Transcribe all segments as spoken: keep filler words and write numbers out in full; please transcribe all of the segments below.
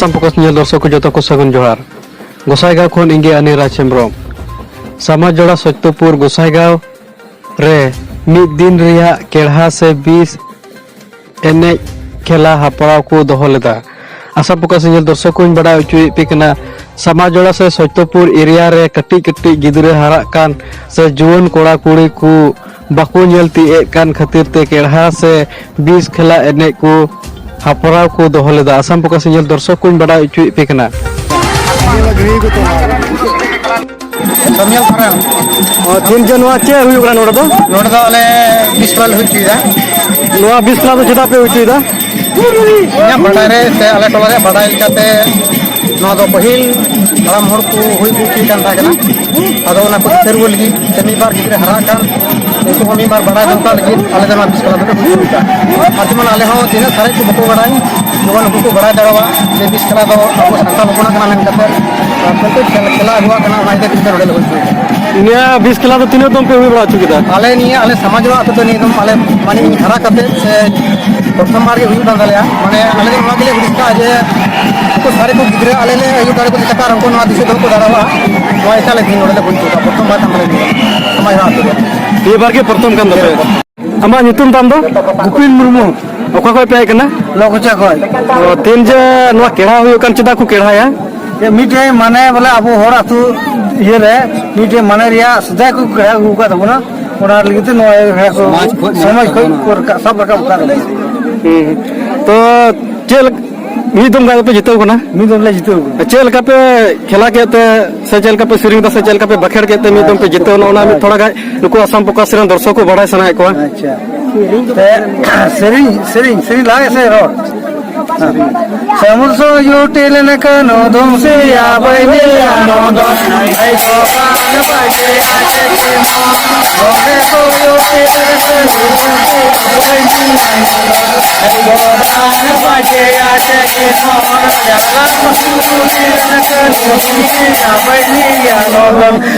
ᱥᱟᱱᱟᱢ ᱯᱨᱚᱠᱟᱥ ᱧᱮᱞ ᱫᱚᱨᱥᱚᱠ ᱠᱚ ᱡᱚᱛᱚ ᱠᱚ ᱥᱟᱹᱜᱩᱱ ᱡᱚᱦᱟᱨ᱾ ᱜᱚᱥᱟᱭᱜᱟᱸᱣ ᱠᱷᱚᱱ ᱤᱧ ᱜᱮ ᱟᱹᱱᱤ ᱨᱟᱡᱽ ᱦᱮᱢᱵᱨᱚᱢ᱾ ᱥᱟᱢᱟᱡᱽ ᱡᱚᱲᱟ ᱥᱚᱛᱭᱚᱯᱩᱨ ᱜᱚᱥᱟᱭᱜᱟᱸᱣ ᱨᱮ ᱢᱤᱫ ᱫᱤᱱ ᱨᱮᱭᱟᱜ ᱠᱮᱲᱦᱟ ᱥᱮ ᱵᱤᱥ ᱮᱱᱮᱡ ᱠᱷᱮᱞᱟ ᱦᱟᱯᱲᱟᱣ ᱠᱚ ᱫᱚᱦᱚ ᱞᱮᱫᱟ᱾ ᱟᱥᱟ ᱯᱨᱚᱠᱟᱥ ᱧᱮᱞ ᱫᱚᱨᱥᱚᱠ ᱠᱚᱧ ᱵᱟᱰᱟᱭ ᱦᱚᱪᱚᱭᱮᱫ ᱯᱮ ᱠᱟᱱᱟ, ᱥᱟᱢᱟᱡᱽ ᱡᱚᱲᱟ ᱥᱮ ᱥᱚᱛᱭᱚᱯᱩᱨ ᱮᱨᱤᱭᱟ ᱨᱮ ᱠᱟᱹᱴᱤᱡ ᱠᱟᱹᱴᱤᱡ ᱜᱤᱫᱽᱨᱟᱹ ᱦᱟᱨᱟᱜ ᱠᱟᱱ ᱥᱮ ᱡᱩᱣᱟᱹᱱ ᱠᱚᱲᱟ ᱠᱩᱲᱤ ᱠᱚ ᱵᱟᱠᱚ ᱧᱮᱞ ᱛᱤᱭᱳᱜ ᱮᱫ ᱠᱟᱱ ᱠᱷᱟᱹᱛᱤᱨ ᱛᱮ ᱠᱮᱲᱦᱟ ᱥᱮ ᱵᱤᱥ ᱠᱷᱮᱞᱟ ᱮᱱᱮᱡ ᱠᱚ ᱦᱟᱯᱲᱟᱣ ᱠᱚ ᱫᱚᱦᱚ ᱞᱮᱫᱟ᱾ ᱟᱥᱟᱢ ᱯᱨᱚᱠᱟᱥ ᱧᱮᱞ ᱫᱚᱨᱥᱚᱠ ᱠᱚᱧ ᱵᱟᱰᱟᱭ ᱦᱚᱪᱚᱭᱮᱫ ᱯᱮ ᱠᱟᱱᱟ᱾ ᱥᱟᱢᱤᱭᱟᱞ ᱯᱟᱨᱟᱝ᱾ ᱚ, ᱛᱤᱦᱤᱧ ᱡᱮ ᱱᱚᱣᱟ ᱪᱮᱫ ᱦᱩᱭᱩᱜ ᱠᱟᱱᱟ ᱱᱚᱰᱮ ᱫᱚ? ᱱᱚᱰᱮ ᱫᱚ ᱟᱞᱮ ᱵᱤᱥ ᱠᱷᱮᱞᱟ ᱞᱮ ᱦᱩᱭ ᱦᱚᱪᱚᱭᱮᱫᱟ᱾ ᱱᱚᱣᱟ ᱵᱤᱥ ᱠᱷᱮᱞᱟ ᱫᱚ ᱪᱮᱫᱟᱜ ᱯᱮ ᱦᱩᱭ ᱦᱚᱪᱚᱭᱮᱫᱟ? ᱤᱧᱟᱹᱜ ᱵᱟᱰᱟᱭ ᱨᱮ ᱥᱮ ᱟᱞᱮ ᱴᱚᱞᱟ ᱨᱮᱭᱟᱜ ᱵᱟᱰᱟᱭ ᱞᱮᱠᱟᱛᱮ ᱱᱚᱣᱟ ᱫᱚ ᱯᱟᱹᱦᱤᱞ ᱦᱟᱲᱟᱢ ᱦᱚᱲ ᱠᱚ ᱦᱩᱭ ᱦᱚᱪᱚᱭᱮᱫ ᱠᱟᱱ ᱛᱟᱦᱮᱸ ᱠᱟᱱᱟ᱾ ᱟᱫᱚ ᱚᱱᱟ ᱠᱚ ᱫᱤᱥᱟᱹ ᱨᱩᱣᱟᱹᱲ ᱞᱟᱹᱜᱤᱫ ᱥᱮ ᱢᱤᱫ ᱵᱟᱨ ᱜᱤᱫᱽᱨᱟᱹ ᱦᱟᱨᱟᱜ ᱠᱟᱱ, ᱩᱱᱠᱩ ᱦᱚᱸ ᱢᱤᱫ ᱵᱟᱨ ᱵᱟᱲᱟᱭ ᱫᱚᱨᱠᱟᱨ ᱞᱟᱹᱜᱤᱫ ᱟᱞᱮ ᱫᱚ ᱱᱚᱣᱟ ᱵᱤᱥ ᱠᱷᱮᱞᱟ ᱫᱚᱞᱮ ᱦᱩᱭ ᱦᱚᱪᱚᱭᱮᱫᱟ᱾ ᱟᱨ ᱡᱮᱢᱚᱱ ᱟᱞᱮ ᱦᱚᱸ ᱛᱤᱱᱟᱹᱜ ᱥᱟᱨᱮᱡ ᱠᱚ ᱵᱟᱠᱚ ᱵᱟᱲᱟᱭ, ᱡᱮᱢᱚᱱ ᱩᱱᱠᱩ ᱠᱚ ᱵᱟᱲᱟᱭ ᱫᱟᱲᱮᱭᱟᱜᱼᱟ ᱡᱮ ᱵᱤᱥ ᱠᱷᱮᱞᱟ ᱫᱚ ᱟᱵᱚ ᱥᱟᱱᱛᱟᱲ ᱦᱚᱯᱚᱱᱟᱜ ᱠᱟᱱᱟ ᱢᱮᱱ ᱠᱟᱛᱮ, ᱟᱨ ᱱᱤᱛᱚᱜ ᱠᱷᱮᱞ, ᱠᱷᱮᱞᱟ ᱟᱹᱜᱩᱣᱟᱜ ᱠᱟᱱᱟ, ᱚᱱᱟ ᱤᱭᱟᱹᱛᱮ ᱱᱚᱰᱮ ᱞᱮ ᱦᱩᱭ ᱦᱚᱪᱚᱭᱮᱫᱟ᱾ ᱱᱤᱭᱟᱹ ᱵᱤᱥ ᱠᱷᱮᱞᱟ ᱫᱚ ᱛᱤᱱᱟᱹᱜ ᱫᱚᱢ ᱯᱮ ᱦᱩᱭ ᱵᱟᱲᱟ ᱦᱚᱪᱚ ᱠᱮᱫᱟ? ᱟᱞᱮ ᱱᱤᱭᱟᱹ ᱟᱞᱮ ᱥᱟᱢᱟᱡᱽ ᱚᱲᱟᱜ ᱟᱹᱛᱩ ᱫᱚ ᱱᱤᱭᱟᱹ ᱫᱚᱢ ᱟᱞᱮ ᱢᱟᱱᱮ ᱤᱧ ᱦᱟᱨᱟ ᱠᱟᱛᱮ ᱥᱮ ᱯᱨᱚᱛᱷᱚᱢ ᱵᱟᱨ ᱜᱮ ᱦᱩᱭᱩᱜ ᱠᱟᱱ ᱛᱟᱞᱮᱭᱟ᱾ ᱢᱟᱱᱮ ᱟᱞᱮ ᱫᱚ ᱱᱚᱣᱟ ᱜᱮᱞᱮ ᱦᱩᱫᱤᱥ ᱠᱟᱜᱼᱟ ᱡᱮ ᱩᱱᱠᱩ ᱥᱟᱨᱮ ᱠᱚ ᱜᱤᱫᱽᱨᱟᱹ ᱟᱞᱮ ᱞᱮ ᱟᱹᱭᱩᱨ ᱫᱟᱲᱮ ᱠᱚ ᱞᱮᱠᱟ ᱟᱨ ᱩᱱᱠᱩ ᱱᱚᱣᱟ ᱫᱤᱥᱟᱹ ᱫᱚᱦᱚ ᱠᱚ ᱫᱟᱲᱮᱭᱟᱜᱼᱟ, ᱱᱚᱣᱟ ᱤᱭᱟᱹᱛᱮ ᱟᱞᱮ ᱛᱮᱦᱮᱧ ᱱᱚᱰᱮ ᱞᱮ ᱦᱩᱭ ᱦᱚᱪᱚᱭᱮᱫᱟ᱾ ᱯᱨᱚᱛᱷᱚᱢ ᱵᱟᱨ ᱠᱟᱱ ᱛᱟᱞᱮᱭᱟ ᱱᱤᱭᱟᱹ ᱥᱟᱢᱟᱡᱽ ᱚᱲᱟᱜ ᱟᱹᱛᱩ ᱫᱚ᱾ ᱱᱤᱭᱟᱹ ᱵᱟᱨ ᱜᱮ ᱯᱨᱚᱛᱷᱚᱢ ᱠᱟᱱ ᱛᱟᱯᱮᱭᱟ? ᱟᱢᱟᱜ ᱧᱩᱛᱩᱢ ᱛᱟᱢ ᱫᱚ? ᱜᱩᱯᱤᱱ ᱢᱩᱨᱢᱩ᱾ ᱚᱠᱟ ᱠᱷᱚᱡ ᱯᱮ ᱦᱮᱡ ᱠᱟᱱᱟ? ᱞᱚᱠᱚᱪᱟ ᱠᱷᱚᱡ᱾ ᱚ, ᱛᱮᱦᱮᱧ ᱡᱮ ᱱᱚᱣᱟ ᱠᱮᱲᱦᱟ ᱦᱩᱭᱩᱜ ᱠᱟᱱ, ᱪᱮᱫᱟᱜ ᱠᱚ ᱠᱮᱲᱦᱟᱭᱟ? ᱡᱮ ᱢᱤᱫᱴᱮᱡ ᱢᱟᱱᱮ ᱵᱚᱞᱮ ᱟᱵᱚ ᱦᱚᱲ ᱟᱹᱛᱩ ᱤᱭᱟᱹ ᱨᱮ ᱢᱤᱫᱴᱮᱡ ᱢᱟᱱᱮ ᱨᱮᱭᱟᱜ ᱥᱮᱫᱟᱭ ᱠᱚ ᱠᱮᱲᱦᱟ ᱟᱹᱜᱩ ᱟᱠᱟᱫ ᱛᱟᱵᱚᱱᱟ, ᱚᱱᱟ ᱞᱟᱹᱜᱤᱫ ᱛᱮ ᱱᱚᱣᱟ ᱠᱮᱲᱦᱟ ᱠᱚ ᱥᱚᱢᱟᱡᱽ ᱠᱷᱚᱡ ᱥᱚᱢᱟᱡᱽ ᱠᱷᱚᱡ ᱠᱚ ᱨᱟᱠᱟᱵ, ᱥᱟᱵ ᱨᱟᱠᱟᱵ ᱟᱠᱟᱫ ᱛᱟᱵᱚᱱᱟ᱾ ᱦᱩᱸ᱾ ᱛᱚ ᱪᱮᱫ ᱞᱮᱠ-, ᱢᱤᱫ ᱫᱚᱢ ᱜᱟᱱ ᱯᱮ ᱡᱤᱛᱟᱹᱣ ᱠᱟᱱᱟ? ᱢᱤᱫ ᱫᱚᱢ ᱞᱮ ᱡᱤᱛᱟᱹᱣ ᱠᱟᱱᱟ᱾ ᱪᱮᱫ ᱞᱮᱠᱟ ᱯᱮ ᱠᱷᱮᱞᱟ ᱠᱮᱫ ᱛᱮ, ᱥᱮ ᱪᱮᱫ ᱞᱮᱠᱟ ᱯᱮ ᱥᱮᱨᱮᱧ ᱮᱫᱟ, ᱥᱮ ᱪᱮᱫ ᱞᱮᱠᱟ ᱯᱮ ᱵᱟᱠᱷᱮᱲ ᱠᱮᱫ ᱛᱮ ᱢᱤᱫ ᱫᱚᱢ ᱯᱮ ᱡᱤᱛᱟᱹᱣ ᱮᱱᱟ, ᱚᱱᱟ ᱢᱤᱫ ᱛᱷᱚᱲᱟ ᱜᱟᱱ ᱱᱩᱠᱩ ᱟᱥᱟᱢ ᱯᱨᱚᱠᱟᱥ ᱨᱮᱱ ᱫᱚᱨᱥᱚᱠ ᱠᱚ ᱵᱟᱲᱟᱭ ᱥᱟᱱᱟᱭᱮᱫ ᱠᱚᱣᱟ᱾ ᱟᱪᱪᱷᱟ᱾ ᱛᱮ, ᱥᱮᱨᱮᱧ, ᱥᱮᱨᱮᱧ, ᱥᱮᱨᱮᱧ ᱞᱟᱦᱟ ᱥᱮ ᱨᱚᱲ? ᱥᱮᱨᱮᱧ᱾ ᱥᱟᱢᱩᱥᱚ ᱭᱩᱴᱤ ᱞᱮᱱᱮ ᱠᱟᱱᱚ ᱫᱚᱢ ᱥᱮ ᱭᱟ ᱵᱟᱭ ᱱᱮ ᱭᱟ ᱱᱚ ᱫᱚ ᱟᱭ ᱫᱚ ᱵᱟᱝ ᱵᱟᱡᱮ ᱟᱡᱮ ᱛᱮ ᱢᱚ ᱫᱚᱢᱮ ᱠᱚ ᱭᱩᱴᱤ ᱞᱮᱱᱮ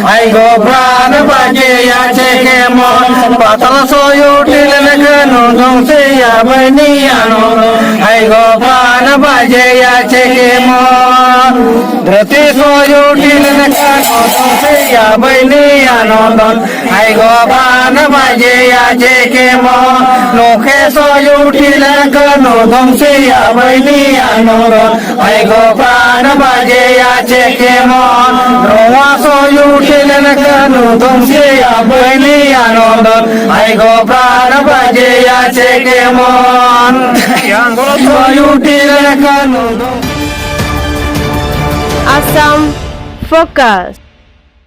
Ai go pran baje ya che ke mon, patala soyu tilen kanu dong se ya bai ni ano. Ai go pran baje ya che ke mon, drati soyu tilen kanu dong se ya bai ni ano. Ai go pran baje ya che ke mon, no ke soyu tilen kanu dong se ya bai ni ano. Ai go pran baje ya che ke mon, rowa soyu tilen kanu dong se ya bai ni ano. Ai go pran baje ya che ke mon, yang go soyu tilen kanu dong. Assam Focus.